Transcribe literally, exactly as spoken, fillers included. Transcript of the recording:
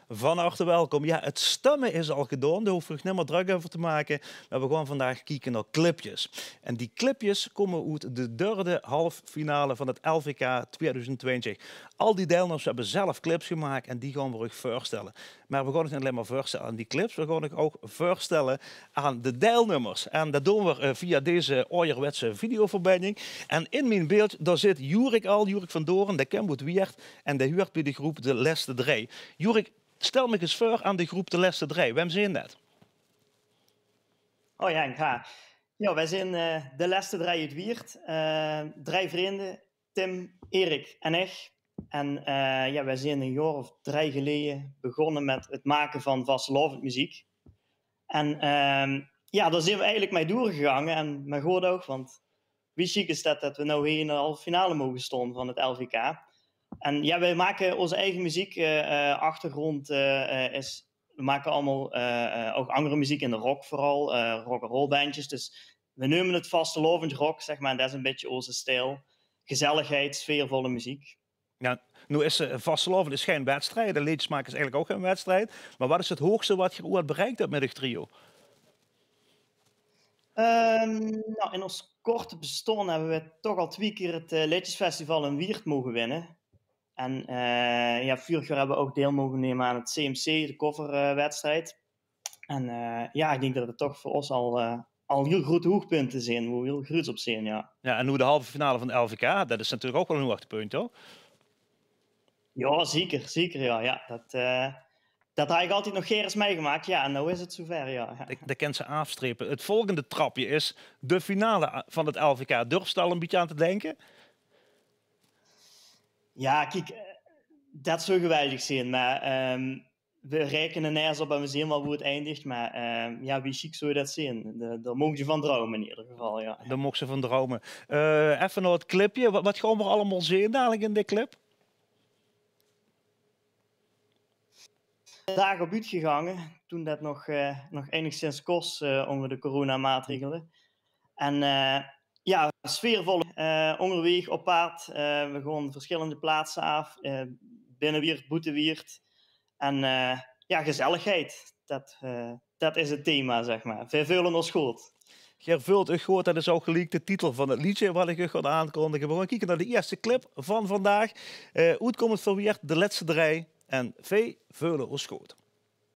Van harte welkom. Ja, het stömme is al gedaon, dao hoof ich uch nimmer drök euver te make. Mer we gaon vandaag kieke nao clipjes. En die clipjes kómme oet de derde halffinale van het L V K tweeduizend twintig. Al die deilnummers höbbe zelf clips gemaak en die gaon we uch veurstelle. Mer we gaon uch neet allein mer veurstelle aan die clips, we gaon uch ouch veurstelle aan de deilnummers. En det doon we, eh, via deze aojerwetse videoverbinjing. En in mien beeld, dao zit Jurik al, Jurik van Doren, dae kump oet Wieërt en dae huuert bie de groep De Lèste Drei. Jurik, stel mich ins veur aan de groep De Lèste Drei. Wem zeen det? Oh ja, ja. Ja, wij zijn eh, De Lèste Drei oet Wieërt. Eh, drei vrinde, Tim, Erik en ich. En eh, ja, wij zijn een jaar of drei geleje begónne mit het make van vastelaovendjmeziek. En ehm, ja, dao zeen we eigelik mei doorgegange en mer good ouch, want wie sjiek is det, det we now hie in de halve finale moge staon van het L V K. En ja, we make ós eige meziek, eh, eh, achtergrond eh, eh, is, we make allemaol eh, eh, ouch anger meziek in de rock veural, eh, rock-'n-roll bandjes. Dus we neume het vastelaovendjrock, zeg mer, en det is ein bietje ózze stijl. Gezelligheid, sfeervolle meziek. Ja, now is eh, vastelaovend is gein wedstrijd, en leedjes make is eigelik ouch gein wedstrijd. Mer waat is het hoogste waat geer oeat bereikt höbt mit uch trio? Ehm, nou, in ons korte bestaon höbbe we toch al twieë kier het eh, leedjesfestival in Wieërt moge winne. En eh, ja, veurig jaor höbbe we ouch deil moge numme aan het C M C, de coverwedstrijd. En eh, ja, ich dink det het toch veur ós al, eh, al hiel groete hoogpunte zeen, wo we hiel gruuts op zeen, ja. Ja, en now de halve finale van het L V K, det is natuurlik ouch waal ein hoogtepunt, toch? Ja, zeker, zeker, ja. Ja, det eh, det haw ich altied nog gaer ins meigemaak. Ja, en now is het zoever, ja. Ja. Det, det kins se aafstrepe. Het volgende trapje is de finale van het L V K. Durfs se dao al ein bietje aan te dinke? Ja, kiek, eh, det zou geweldig zeen, mer ehm, we raekene nerges op en we zeen waal wo het eindigt. Mer ehm, ja, wie sjiek zou det zeen? Dao, dao moog se van dreume in eder geval, ja. Dao moog se van dreume. Eh, effe nao het clipje. Waat, waat gaon we allemaol zeen dalik in de clip? Daag op oetgegange, toen det nog, eh, nog enigszins kós eh, ónger de coronamaatregele. En eh, ja, sfeervol eh, óngerwaeg op paad. Eh, we gaon verschillende plaatse aaf, eh, binne Wieërt, boete Wieërt. En eh, ja, gezelligheid. Det eh, det is het thema, zeg mer. Veer veule ós good. Geer veult uch good, det is ouch geliek de titel van het leedje waat ich uch gaon aankondige. We gaon kieke nao de ierste clip van vandaag. Eh, oetkómmend veur Wieërt, De Lèste Drei. En Veer veule ós good.